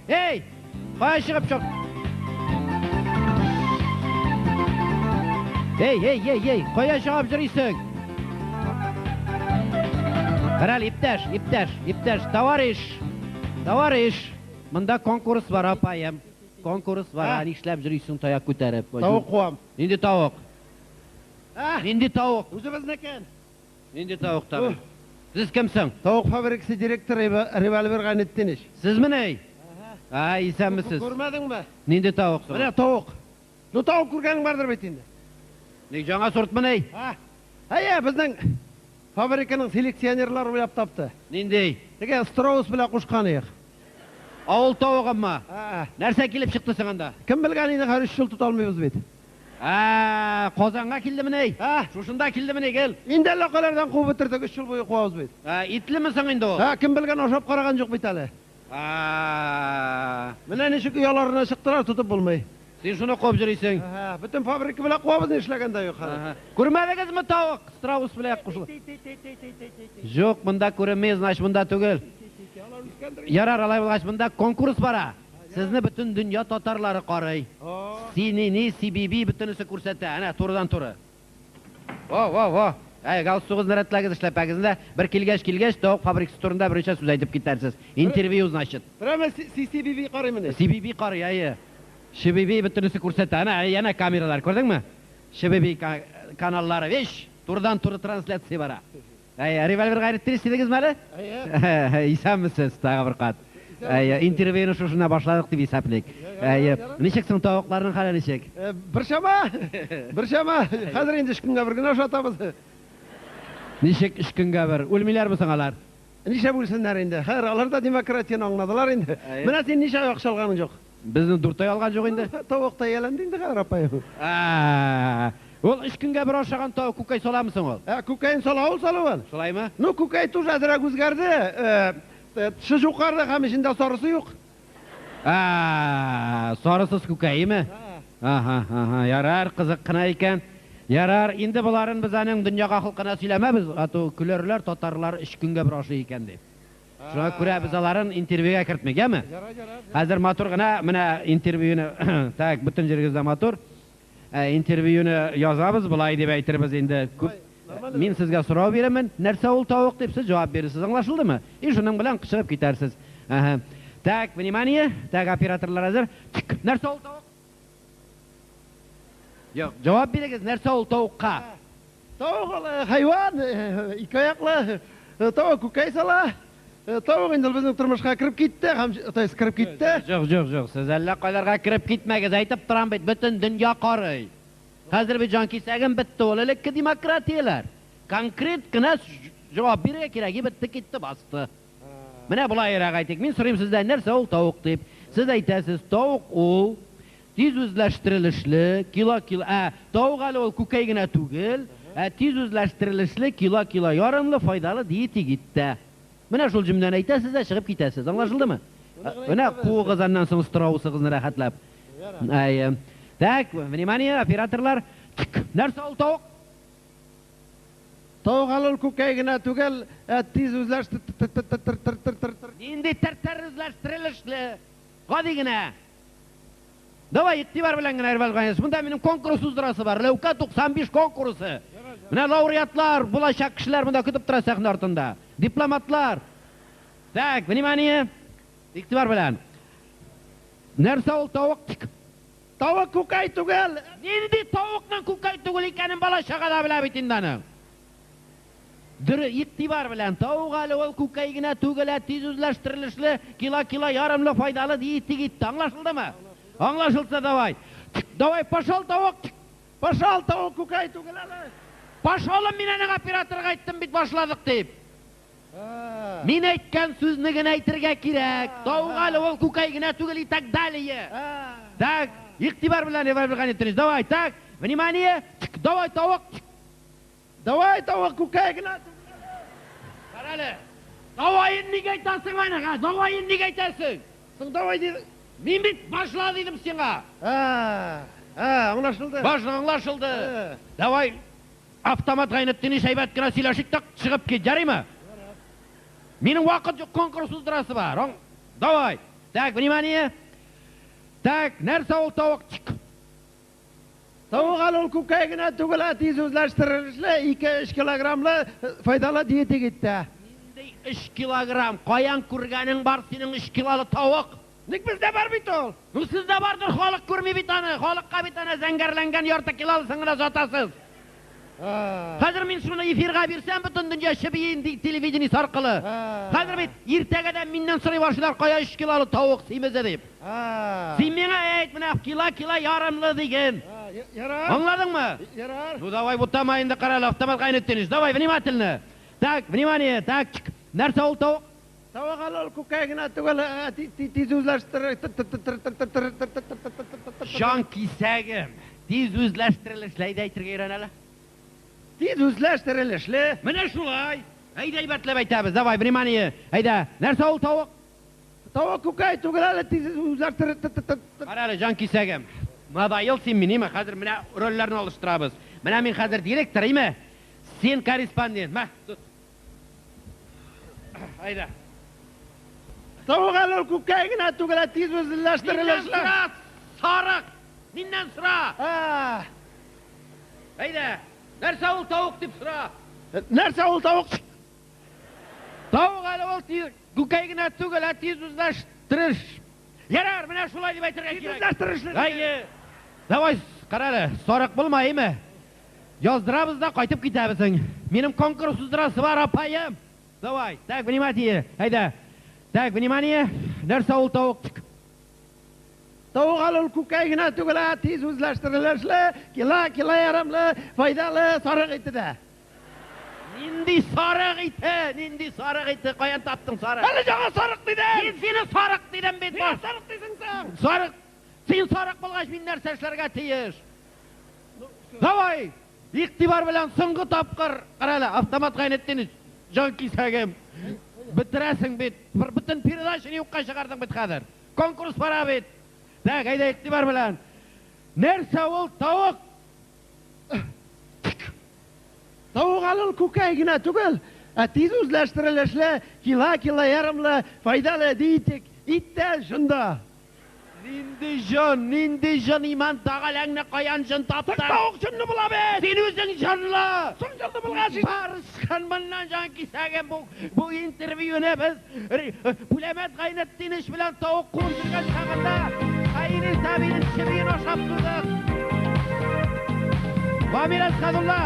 Эй! Кая чыгып чап? Эй, эй, эй, эй, кая чыгып йөрисең? Карале, иптәш, иптәш, иптәш, товарищ, товарищ, монда конкурс бар, апаем. Конкурс бар, ә нишләп йөрисең таяк күтәреп? Тавык куам. Нинди тавык? Нинди тавык? Үзебезнекен. Нинди тавык тагын? Сез кем соң? Тавык фабрикасы директоры Револьвер Гайнетдинович. Сезмени? Ә, исәнмесез. Күрмәдеңме? Нинди тавык соң? Менә тавык. Ну, тавык күргәнең бардыр бит инде. Ник яңа сортмыни? Әйе, безнең фабриканың селекционерлары уйлап тапты. Нинди? Теге страус белән кушкан иек. Авыл тавыгымы? Нәрсә килеп чыкты соң анда? Кем белгән инде, хәзер өч ел тота алмыйбыз бит. Ә, Казанга килдемени? Ә? Шушында килдемени гел? Инде әллә кайлардан куып бетердек, өч ел буе куабыз бит. Ә, итлеме соң инде ул? Ә, кем белгән, ашап караган юк бит әле. Ә. Менә ничек ояларына чыктылар, тотып булмый. Син шуны куып йөрисең. Әһә, бөтен фабрика белән куабыз, ни эшләгән дә юк хәзер. Күрмәдегезме тавык? Страус белән кушылып. Юк, монда күренми, значит, монда түгел. Ярар, алай булгач, монда конкурс бара. Сезне бөтен дөнья татарлары карый. Синини, Сибиби бөтенесе күрсәтә. Әнә, турыдан-туры. Во, во, во. Әй, галстугызны рәтләгез, эшләпәгезне дә. Бер килгәч, килгәч, тавык фабрикасы турында берничә сүз әйтеп китәрсез. Интервью, значит. Прямо CCBB карыймыни? CBB карый, әйе. Шибиби бөтенесе күрсәтә. Әнә, янә камералар, күрдеңме? Шибиби каналлары, виш, турыдан-туры трансляция бара. Әйе, револьвер Гайретдинович дидегезме әле? Әйе. Исәнмесез, тагы бер кат. Әйе, интервьюны шушында башладык дип исәплик. Әйе, ничек соң тавыкларның хәле ничек? Бер чама, бер чама. Хәзер инде өч көнгә бер генә ашатабыз. Ничек өч көнгә бер? Үлмиләрме соң алар? Нишләп үлсеннәр инде? Хәер, алар да демократияне аңладылар инде. Менә син ничә ай акча алганың юк? Безнең дүрт ай алган юк инде. Тавык та ияләнде инде хәзер, апаем. Ә, ул өч көнгә бер ашаган тавык күкәй саламы соң ул? Ә, күкәен сала ул салуын. Шулаймы? Ну, күкәй тоже әзрәк үзгәрде. Тышы җукарды һәм эчендә сарысы юк. Ә, сарысыз күкәйме? Аһа, аһа, ярар, кызык кына икән. Ярар, инде боларын без аның дөньяга холкына сөйләмәбез, а то көләрләр, татарлар өч көнгә бер ашый икән дип. Шуңа күрә без аларын интервьюга кертмик, яме? Хәзер матур гына менә интервьюны, так, бөтен җирегез дә матур. Интервьюны язабыз, болай дип әйтербез инде. Күп мин сезгә сорау бирәмен, нәрсә ул тавык дип, сез җавап бирерсез, аңлашылдымы? И шуның белән чыгып китәрсез. Әһә. Так, внимание, так, операторлар әзер. Нәрсә ул тавык? Юк, җавап бирегез, нәрсә ул тавыкка? Тавык ул хайван, ике аяклы, тавык күкәй сала. Тавык инде ул безнең тормышка кереп китте һәм, то есть кереп китте. Юк, юк, юк, сез әллә кайларга кереп китмәгез, әйтеп торам бит, бөтен дөнья карый. Хәзер бит җанкисәгем бетте ул, элекке демократияләр. Конкрет кенә җавап бирергә кирәк, и бетте, китте, басты. Менә болайрак әйтик, мин сорыйм сездән, нәрсә ул тавык дип. Сез әйтәсез, тавык ул тиз үзләштерелешле, кило-кило, ә, тавык әле ул күкәй генә түгел, ә тиз үзләштерелешле, кило-кило ярымлы, файдалы диетик ит тә. Менә шул җөмләне әйтәсез дә чыгып китәсез. Аңлашылдымы? Менә куыгыз аннан соң страусыгызны рәхәтләп. Әйе. Так, внимание, операторлар. Нәрсә ул тавык? Тавык әле ул күкәй генә түгел, ә тиз үзләш-т-т-т-т-тыр-тыр-тыр-тыр. Нинди тер-тер үзләштерелешле? Гади генә. Давай, игътибар белән генә, Рваль Гаязович, монда минем конкурс уздырасы бар. Ләүкә 95 конкурсы. Менә лауреатлар, булачак кешеләр монда көтеп тора сәхнә артында. Дипломатлар. Так, внимание. Игътибар белән. Нәрсә ул тавык? Тавык күкәй түгел! Нинди тавыкның күкәй түгел икәнен бала-чага да белә бит инде аның. Дөрес, игътибар белән, тавык әле ул күкәй генә түгел, ә тиз үзләштерелешле, кило-кило ярымлы файдалы диетик ит. Аңлашылдымы? Аңлашылса, давай. Давай, пошел, тавык! Пошел, тавык күкәй түгел әле! Пошелым, мин аның операторга әйттем бит, башладык дип. Мин әйткән сүзне генә әйтергә кирәк. Тавык әле ул күкәй генә түгел и так далее. Так, игътибар белән, Иван Иванович, давай, так, внимание, давай, тавык. Давай, тавык күкәй генә түгел. Карале. Давайын нигә әйтәсең аны, ха? Давайын нигә әйтәсең? Соң давай дидең. Мин бит башла дидем сиңа. Ә, ә, аңлашылды. Башла, аңлашылды. Давай, Автомат Гайнетдинович, әйбәт кенә сөйләшик тә чыгып кит, ярыймы? Минем вакыт юк, конкурс уздырасы бар. Давай. Так, внимание. Так, нәрсә ул тавык? Чик. Тавык әле ул күкәй генә түгел, ә тиз үзләштерелешле 2-3 килограммлы файдалы диетик ит тә. Нинди 3 килограмм? Каян күргәнең бар синең 3 килолы тавык? Ник бездә бар бит ул? Ну сездә бардыр, халык күрми бит аны. Халыкка бит аны зәңгәрләнгән ярты килолысын гына сатасыз. Хәзер мин шуны эфирга бирсәм, бөтен дөнья чеби инде телевидение аркылы. Хәзер бит иртәгәдән миннән сорый башлыйлар, кая 3 килолы тавык симезе дип. Син миңа әйт, менә кило кило ярымлы диген. Ярар. Аңладыңмы? Ярар. Ну давай бутама инде, кара әле, автомат Гайнетдинович. Давай, внимательно. Так, внимание, так, чик. Нәрсә ул тавык? Тавык әле ул күкәй генә түгел, тиз үзләштерер. Җан кисәгем. Тиз үзләштерелешле, әйдә әйтергә өйрән әле. Тиз үзләштерелешле. Менә шулай. Әйдә әйбәтләп әйтәбез. Давай, внимание. Әйдә. Нәрсә ул тавык? Тавык күкәй түгел әле, тиз үзләштерер. Кара әле, җан кисәгем. Надоел син минеме? Хәзер менә рольләрне алыштырабыз. Менә мин хәзер директор, име? Син корреспондент. Мә, тот. Әйдә. Тавык әле ул күкәй генә түгел, ә тиз үзләштерелешле. Миннән сора, сарык. Миннән сора. Әйдә. Нәрсә ул тавык дип сора. Нәрсә ул тавык? Тавык әле ул тиз күкәй генә түгел, ә тиз үзләштереш. Ярар, менә шулай дип әйтергә кирәк. Үзләштерешле. Әйе. Давай, кара әле, сарык булма, әйме? Яздырабыз да кайтып китәбез. Минем конкурс уздырасы бар, апаем. Давай, так, внимание, әйдә. Так, внимание, нәрсә ул тавык? Тавык әле ул күкәй генә түгел, ә тиз үзләштерелешле, кило, кило ярымлы, файдалы сарык ите дә. Нинди сарык ите? Нинди сарык ите? Каян таптың сарык? Әле яңа сарык дидем. Мин сине сарык дидем бит. Нигә сарык дисең син? Сарык. Син сарык булгач, мин нәрсә эшләргә тиеш? Давай! Игътибар белән соңгы тапкыр, кара әле, автомат Гайнетдинович, җан кисәгем. Бетерәсең бит. Бөтен передачаны юкка чыгардың бит хәзер. Конкурс бара бит. Так, әйдә игътибар белән. Нәрсә ул тавык? Тавык әле ул күкәй генә түгел, ә тиз үзләштерелешле, кило, кило ярымлы, файдалы диетик ит тә җон да. Нинди җон, нинди җон, иман тәгаләңне каян җон таптың? Тавык җонлы була бит. Син үзең җонлы. Соң җонлы булгач. Барышкан моннан җан кисәгем бу интервьюны без Пулемет Гайнетдинович белән тавык куып йөргән чагында Хәйри Сабинең чебиен ашап куйдык. Вамир Әсхәдулла.